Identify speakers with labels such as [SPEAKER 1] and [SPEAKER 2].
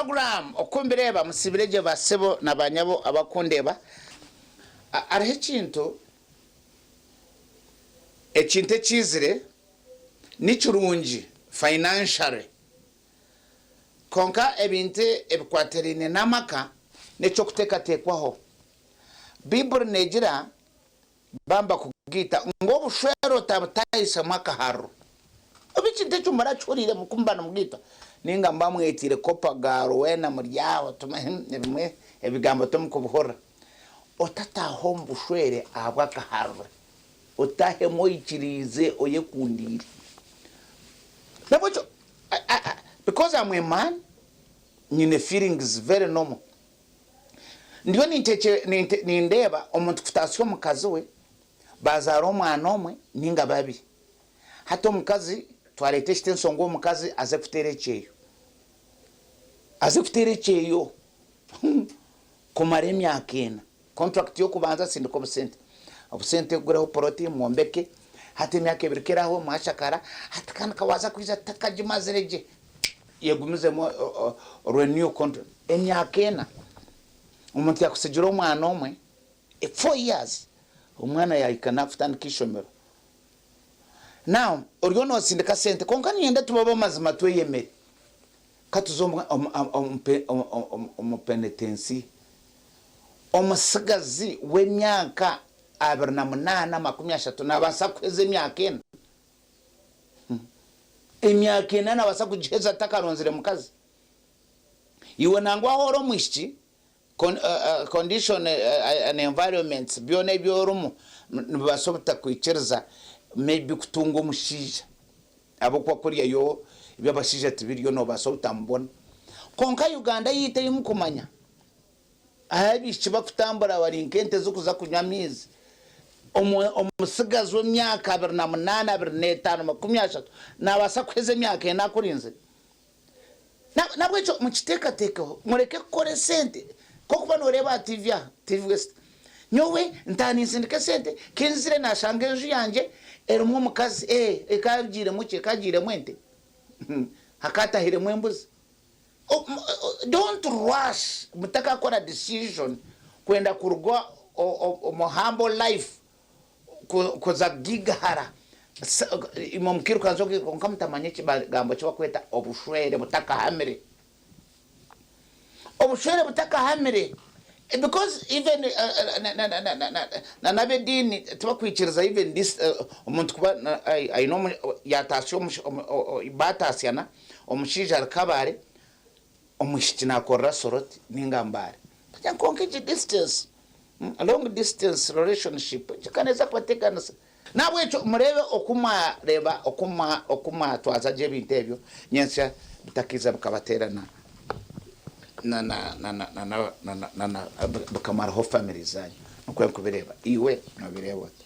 [SPEAKER 1] Program oku mbireeba musiibire gye ba sebo na ba nyabo abakundeeba. Hariho ekintu, ekintu ekiizire ni kirungi financially kwonka ebintu ebikwatiraine n'amaka n'eky'okuteekateekwaho. Baiburi neegira Bamba kugaita ngu obushwere otabutahisamu akaharuro. Obu ekintu ekyo murakihuriire ku muba nimugaitwa ninga muba mwetiire copper girl weena muri aho ebimwe ebigambo timukubihurira. Otataaha omu bushwere ahabw'akaharuro. Otahemu oikiriize oyekundiire. Nabwekyo because am a man nyine feelings very normal. Ndiyo nindeeba omuntu kutaasya omukazi we baazaara omwana omwe nainga babiri. Hati omukazi twareeta ekitenso ngu omukazi aze kuteera ekyeyo. Aze kuteera ekyeyo kumara emyaka ena. Contract y'okubanza sindika obusente. Obusente ogureho poloti mwombeke, hati emyaka ebiri ku erahwe mwashakara, hati kandi ka waaza kwija takagimazire gye. Yegumizemu renew contract emyaka ena omuntu yakutsigira omwana omwe 4 years omwana yahika nakutandika ishomero now oriyo notsindika sente kwonka niinyenda tube abamazima tweyemere katuze omu penetensiya omutsigazi wemyaka 28 30 nabaasa kuheza emyaka ena. Emyaka ena nabaasa kugiheza atakaronzire mukazi. Iwe nangwa ahu ori omwishiki, condition and environments byona ebi orimu nibibaasa obutakwikiriza maybe kutunga omushaija ahabw'okuba kuriya yo eby'abashaija tibiriyo nobaasa obutamubona. Kwonka Uganda yaitu ei mukumanya, Ahu abaishiki bakutambura bari nk'ente zirikuza kunywa amaizi. Omutsigazi w'emyaka 28, 25, 30 naabaasa kuheza emyaka ena akurinzire? N'ahabw'ekyo mukiteekateekeho, mureke kukora esente nk'okuba nooreeba aha tiivi aha, TV West. Nyowe ntaaha ninsindika esente, ku nzire naashanga enju yangye erimu omukazi, ee, ekaagiiremu ki? Ekaagiiremu ente? Hakaatahiremu embuzi? Don't rush mutakakora decision kwenda kuruga omu humble life kuza kugigahara imwe mukirukanza kwonka mutamanya ekigambo ekibakweta obushwere butakahamire. Obushwere butakahamire because even na nab'ediini tibakwikiriza even this omuntu kuba aine yatasya batasyana Omushaija ari Kabale, omwishiki nakorera Soroti ninga Mbale. Bagira ngu kwonka egi distance, long distance relationship egyo ka neeza kubateganisa. Nahabwekyo mureebe oku mwareeba oku oku mwatwaza gye ebintu ebyo nyentsya bitakaija bikabateerana na na na na na na na na bikamaraho family zanyu. Nikwo nkubireeba. Iwe nobireeba ota?